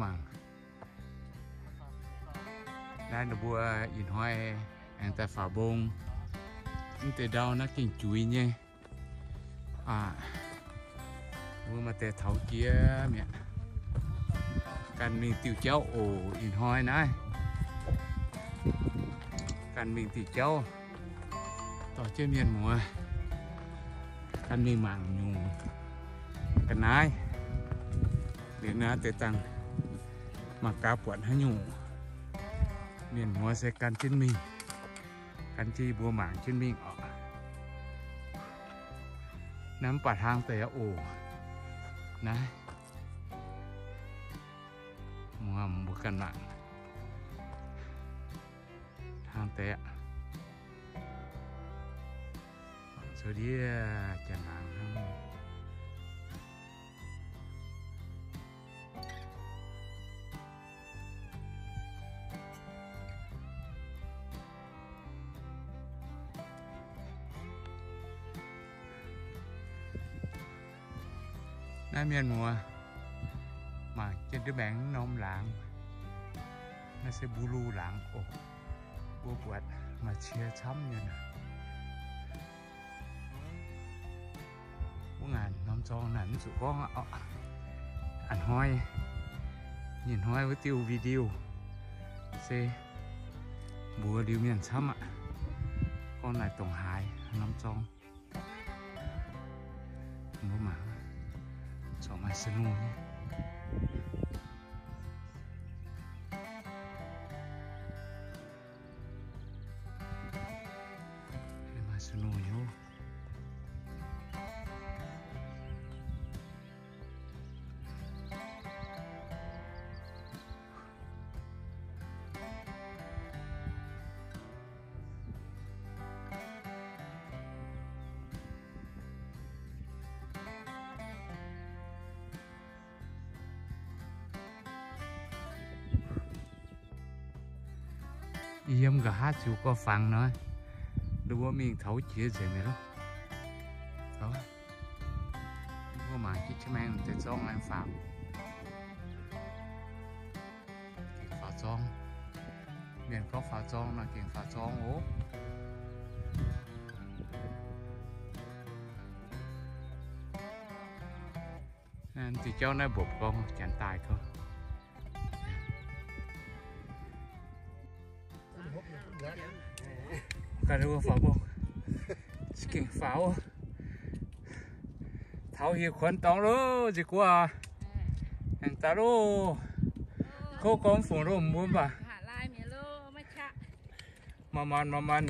Mangc. Naaiv ninh mbuo ih hnoi aengx daaih faaux mbong. Mv deix ndau naaiv gengh juix nyei. Aa, mbuo maaih deix taux jiex mi'aqv. Ganh mingh diuh jauv oc. Ih hnoi naaiv ganh mingh diuh jauv, dorh jienv mienh muoz ganh mingh mangc nyungc ga'naaiv. Liuz naaiv deix dangh mangc gaax buatc haaix nyungc. Mienh muoz se gan jienv mingh, gan jienv yie mbuo mangc jienv mingh oc. Naaiv mv baac hlang deix aqv oc. Naaiv, mbuo ganh mangc. Hlang deix aqv. Mangc cuotv ndiev janx-laangz hnangv. Naaiv mienh muoz, mangc jienv ndiev maengx norm laangz. Naaiv se mbulu laangz oc. Mbuo buatc maaih cie camv nyei naaic. Wuov ngaanc norm zorng naaic mv zuqc gorngv aqv. A'hnoi nyei, hnoi wuov diuh video se mbuox liuz mienh camv aqv. Gorngv naaic dongh haaix norm zorng. Mbuo mangc, corc maaih snow nyei. Maaih snow nyei oc. Yiem nqa'haav ziux gorx-fangx nor, ninh mbuo mingh taux jiex nzengc mi'aqv loh. Mbuo mangc jiex maengx deix zorng aengx faaux. Gengh faaux zorng. Mienh gorngv faaux zorng nor gengh faaux zorng oc. Diuh jauv naaiv mbopv gorngv janx daaih gorngv. Ganh mbuo faaux mbong. Gengh faaux. Taux hieh kuonx dorngx loh, nziex guoqv. Aengx daaih loh. Kouv gorngv fungc loh mbuo mv baac. Maaih maanc, maaih maanc.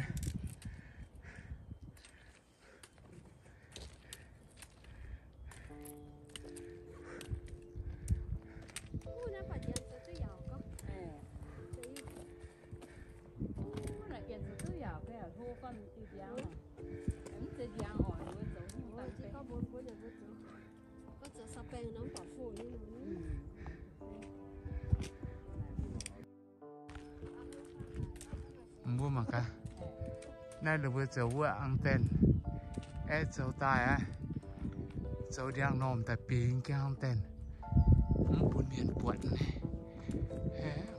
Mbuo mangc gaax, naaiv ninh mbuo zoux wuov ang deix, aeqv, zoux daaih aqv, zoux ndiangx-normh daaih bingx jienv ang deix, mv bun mienh buatc.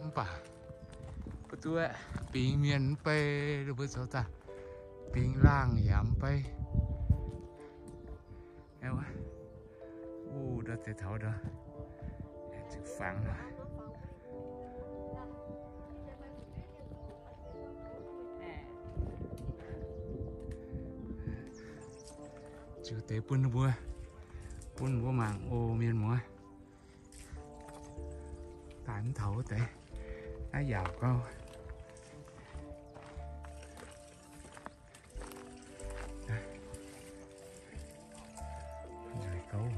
Mv baac mbuo duqv bingx mienh mv bei, ninh mbuo zoux daaih bingx laangh yaac mv bei. Wuov, ndau deix taux ndau, zuqc fangx lorqc. Ziux deix bun mbuo, bun mbuo mangc oc mienh muoz. Daaih mv taux wuov deix, naaiv yaauc gauh. Nzueic gauh.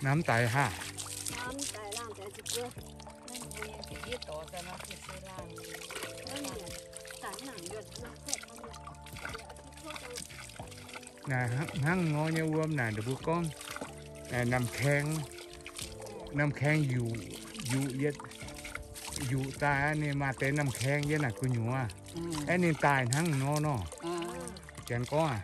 Namv daic haah? Naaic hnangv nor nyei wuom naaic, ninh mbuo gorngv, naamh kaeng, naamh kaeng yuqc, yuqc yietc, yuqc daaih ninh maaih deix naamh kaeng yiem naaic gu'nyuoz. Aeqv, ninh daaih hnangv nor nor. Janx gorngv aac.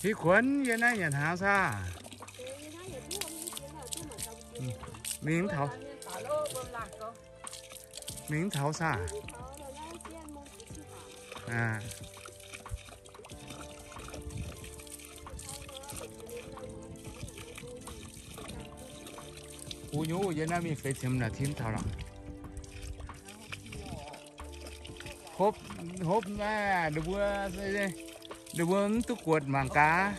Hiv kuonx yiem naaiv nyanc hnaangx saah? Mingh taux, mingh taux saah? Uv nyungc yiem naaiv mingh feix ziepc naaic tim taux lorqc. Hopv, hopv naaiv ninh mbuo, ninh mbuo mv duqv guotc mangc gaax.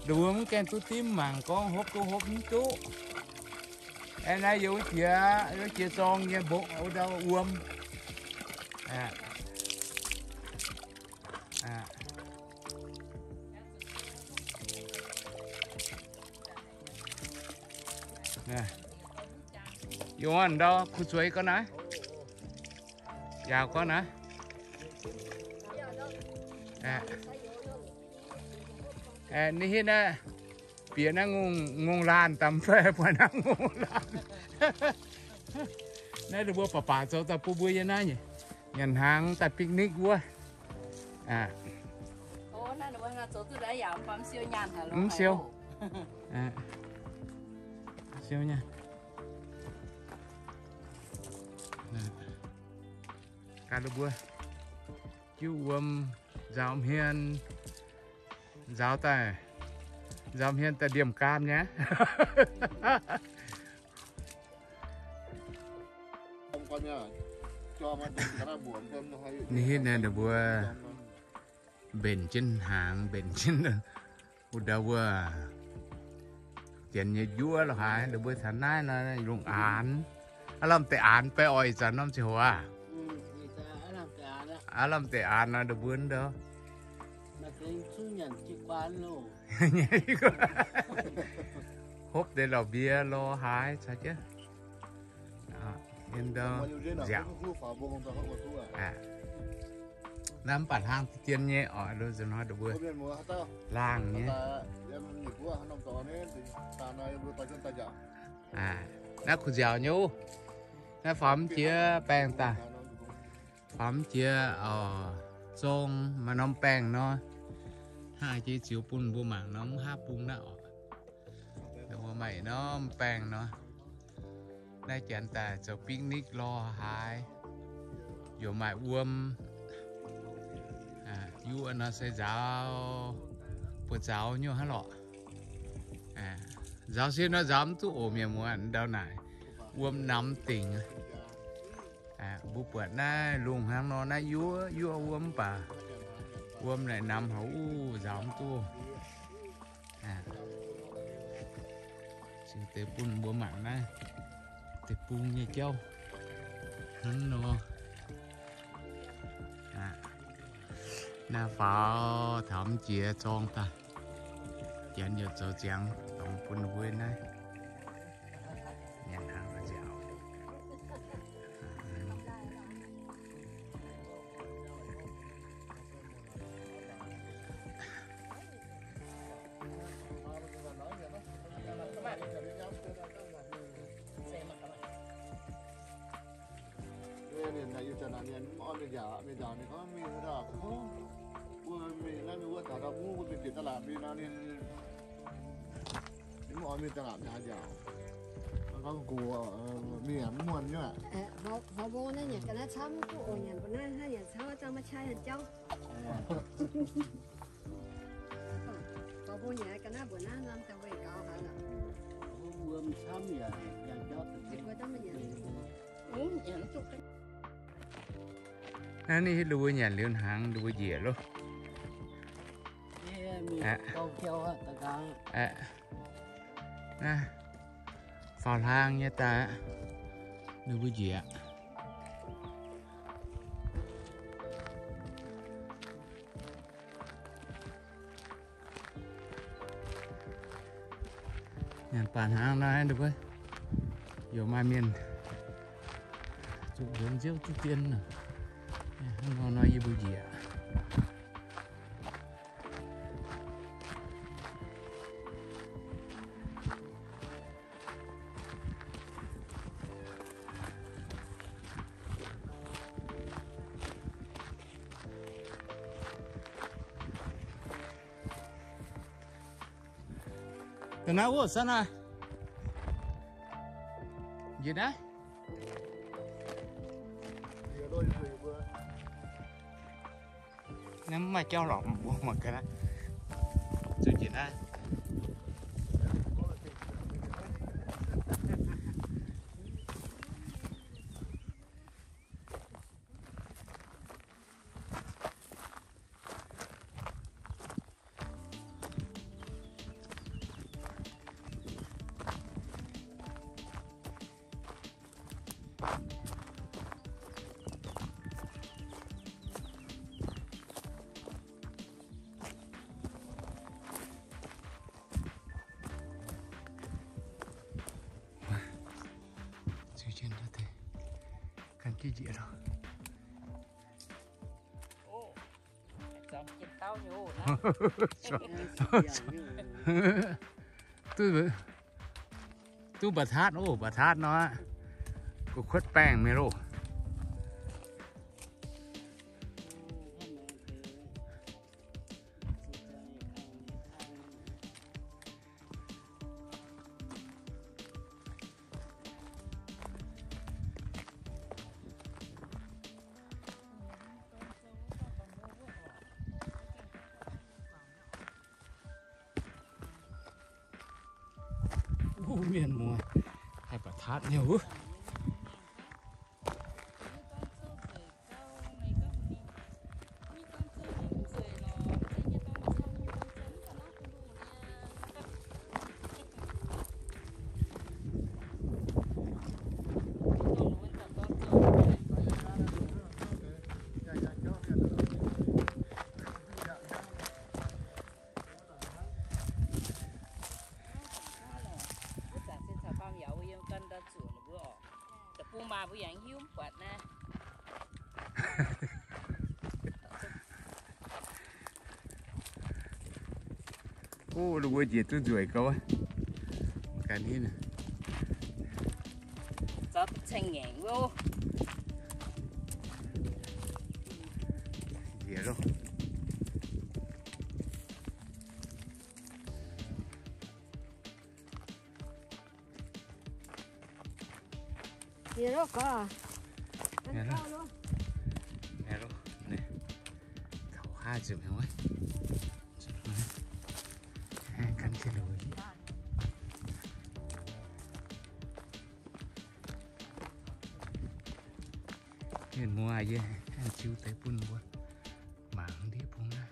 Ninh mbuo mv gaengh duqv dimv mangc gorngv hopv duqv hopv mv duqv. Aeqv, naaiv yiem wuov jiex, wuov jiex zorng nyei mbong wuov ndau wuom. Yungz ndau kuv zueiz gorngv naaiv. Yaac gorngv naaiv. Ninh hitv naaiv bieqc naaiv ngongh laanh daaih fai buatc naaiv ngongh laanh. Naaiv ninh mbuo baac baac zoux daaih bun mbuo yiem naaiv nyanc hnaangx daaih picnic wuov. Mv siou. Siou nyei. Gaax ninh mbuo juv wuom nzaaux hmien, nzaaux daaih, nzaaux hmien daaih ndiemh gaam nyei. Ninh hitv naaiv ninh mbuo mbenc jienv hnaangx, mbenc jienv wuov ndau wuov, janx nyei njuov lorqc haaix, ninh mbuo caux naaiv nor lungh aanx. Aav lamh deix aanx baeqv oix ih zanc norm ziangh hoc aav. Aav lamh deix aanx nor ninh mbuo ndau hopv deix lorqc mbie lorqc haaix caux jienv. Naaiv mv baac hlang dien nyei oc, hnoi mbuo laangh nyei. Naaiv kuh nziaauc nyei, naaiv faaux mv jiex baengh daaih, faaux mv jiex oc, zong maaih norm baengh nor, hnangv jiex ziux bun mbuo mangc nor, mv haih bung naaiv oc. Mbuo maaih norm baengh nor, naaiv janx daaih zoux picnic lorqc haaix, yaac maaih wuom. Yuoqv nor se nzaaux, buoz-zaux nyei hnangv lorqc. Nzaaux sin nor nzaaux mv duqv oc, mienh muoz, ndau naaic wuom namx dingc. Mbuo buatc naaiv lungh hnangv nor, naaiv yuoqv yuoqv wuom mv baac wuom naaic namx haic, uv nzaaux mv duqv. Ziux deix bun mbuo mangc naaiv deic-bung nyei jauv hnangv nor. Naaiv faaux taux mv jiex zorng daaih, janx yaac zoux ziangx dorngx bun mbuo naaiv. Nyanc hnaangx nziaauc. Horpc haaix mbuo naaiv nyanc ga'naaiv camv duqv oc, nyanc mbuo naaiv hnangv nyanc camv, zangv maiv qaiv jauv. Horpc mbuo nyanc ga'naaiv mbuo naaiv norm daaih weih gaux haic lorqc. Wuom camv yaac nyanc jauv. Naaiv ninh hitv ninh mbuo nyanc liuz hnaangx ninh mbuo njiec loh. Naaiv faaux hlaang nyei daaih, ninh mbuo njiec. Mienh baac hnangv naaiv, yaac maaih mienh zuqc nzuonx nziouv diqv dien. Hnangv nor yie mbuo njiec. Da'naaiv wuov, San aa. Njiec naaiv. Naaiv mv maaih jauv lorqc, mbuo mangc gaax naaiv. Zuqc njiec naaiv. Zuqc jienv ndau deix, ganh jienv njiec loh. Duqv, duqv mba'tatv oc, mba'tatv nor aqv. Gu'kuotv baengh mi'aqv loh. Wuov mienh muoz haih mba'tatv nyei wuov. Wuov zanc se caux baamh yaac mbuo yiem gan ndau zuoqc ninh mbuo oc. Deic-bung maaih mbuo yaac hiuv mv buatc naaiv. Ov, ninh mbuo njiec duqv nzueic gauh. Ga'naaiv ninh zaux duqv caeng ngaengc wuov. Njiec loh. Njiec loh, gaux. Njiec loh. Njiec loh. Taux haaix ziepc hnyangx wuov. Gan jienv luic. Mienh muoz, yie aengx ziux deix bun mbuo mangc ndiev bung naaiv.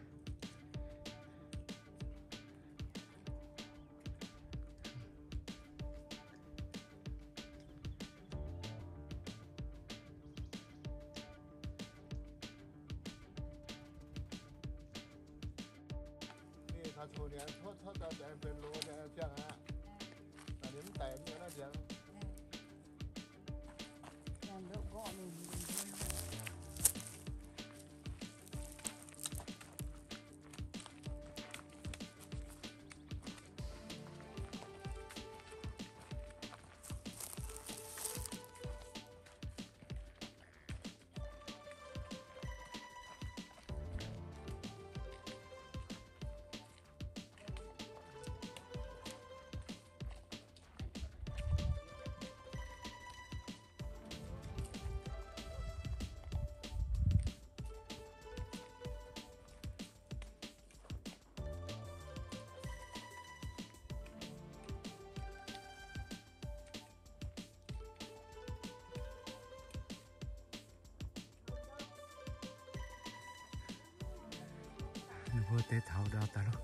Ninh mbuo deix taux ndau daaih loh.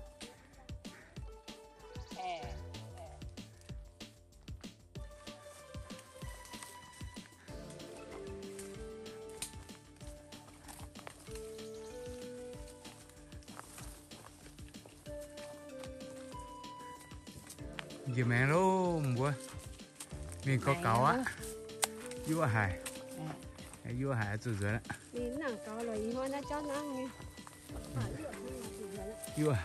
Njiec maengx loh mbuo. Mingh gauh gaux aqv. Yuoqv haic. Yuoqv haic zuqc nzuonx aqv. Yuoqv.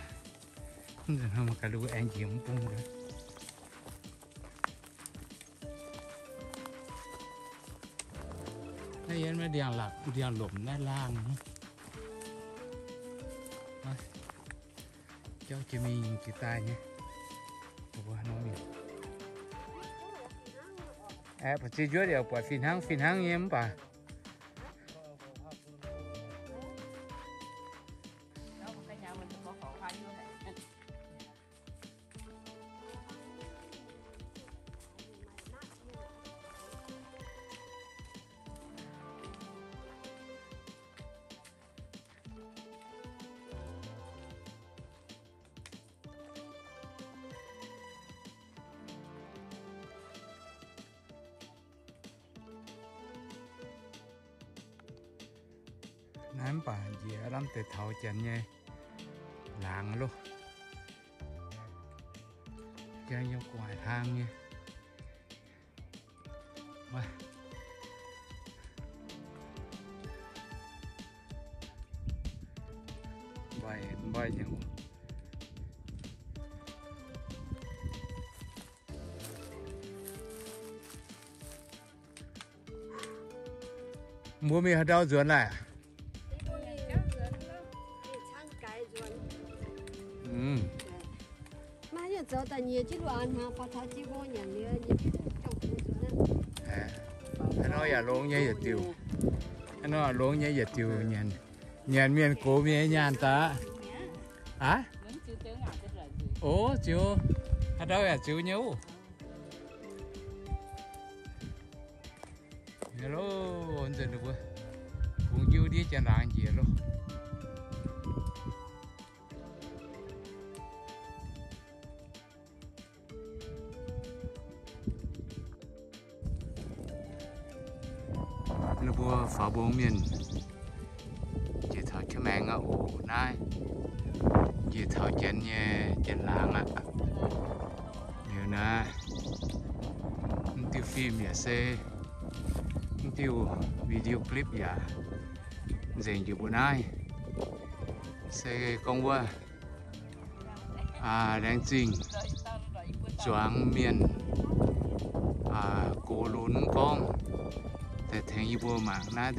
Nzunc hnoi mangc gaax, lu aengx njiec mv bung. Naaiv yie maiv ndiangx-laqc ndiangx-lomc naaiv laangh. Jauv jiex mingh jiex daaih nyei. Aeqv, ba'ziex njuov yaac buatc fih hnangv fih hnangv nyei mv baac. Naaiv mv baac njiec lamh deix taux janx nyei laangz loh. Jang yiem gu'nguaaic hlang nyei. Mbaih, mbaih nyei. Mbuo mingh haaix ndau nzuonx laaic? Haaix nor yaac longx nyei yietc diuc. Haaix nor longx nyei yietc diuc nyanc. Nyanc mienh gox mienh nyaanh daaih. Aav? O, ziux. Haaix ndau yaac ziux nyei oc. Loh, nzunc ninh mbuo kungx jiuv ndiev janx-laangz njiec loh. Ninh mbuo faaux mbong mienh njiec taux jienv maengx aqv oc. Naaiv njiec taux janx nyei janx-laangz aqv. Liuz naaiv, mv diuh film yaac se, mv diuh video clip yaac nzengc njiec mbuo naaiv. Se gorngv wuov laengz zingh zuangx mienh gox lunx mv gorngv, daaih tengx yie mbuo mangc naaiv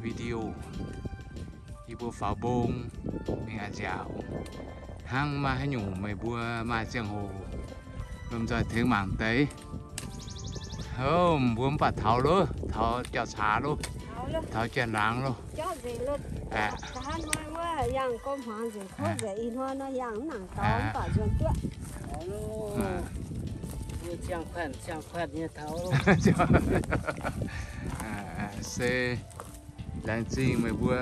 video. Yie mbuo faaux mbong mingh a'nziaauc. Hnangv maaih haaix nyungc meih mbuo maaih ziangh hoc lomh nzoih tengx mangc deix. Hov, mbuo mv baac taux loh, taux jauv-caax loh, taux janx-laangz loh. Se laengz zingh meih mbuo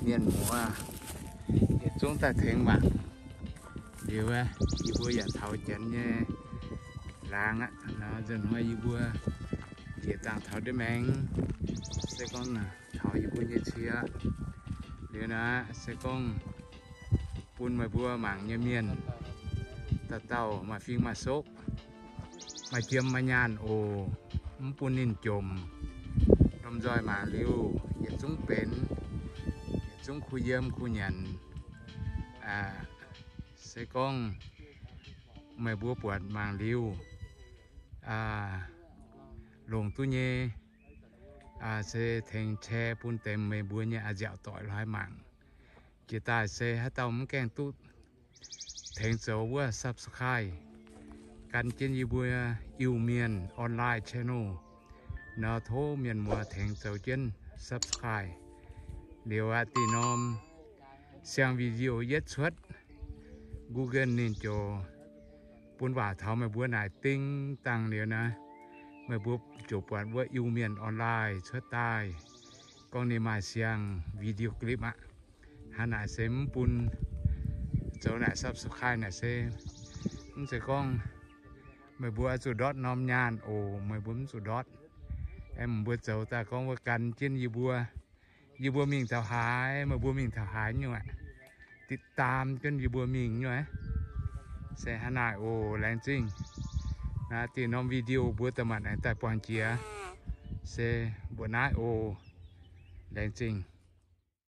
mienh muoz yietc zungv daaih tengx mangc. Liuz yie mbuo yaac taux janx nyei laangz aqv. Nzunc hnoi yie mbuo njiec dangh taux ndiev maengx, se gorngv taux yie mbuo nyei cie. Liuz naaiv se gorngv bun meih mbuo mangc nyei mienh, dauh dauh maaih fing maaih sokv, maaih jiem maaih nyaanh oc. Mv bun ninh jomc. Lomh nzoih mangc liuz yietc zungv benx, yietc zungv kuh yiem kuh nyanc. Se gorngv meih mbuo buatc mangc liuz longc duqv nyei, se tengx share bun deix meih mbuo nyei a'nziaauc doic lorz mangc. Jiex daaih se haaix dauh mv gaengh duqv tengx zoux wuov subscribe gan jienv yie mbuo Iu-Mienh Online Channel nor, tov mienh muoz tengx zoux jienv subscribe. Liuz aqv, dih norm siang video yietv cuotv, Google ninh ziouc bun waac taux meih mbuo naaic ding dangh liuz naaiv, meih mbuo ziouc buatc wuov Iu-Mienh Online cuotv daaih. Gorngv ninh maaih siang video clip aqv. Hnangv naaic se mv bun zoux naaic subscribe naaic se mv zeiz gorngv meih mbuo oix zuqc ndortv norm nyaanh oc. Meih mbuo mv zuqc ndortv. Aengx meih mbuo zoux daaih gorngv wuov gan jienv yie mbuo. Yie mbuo mingh taux haaix, meih mbuo mingh taux haaix nyungc aqv, ติดตาม jienv yie mbuo mingh nyungc aqv. Se hnangv naaiv oc. Laengz zingh. Naaiv diuh norm video mbuo da'maanc aengx daaih buangh jiex. Se mbuo naaiv oc. Laengz zingh.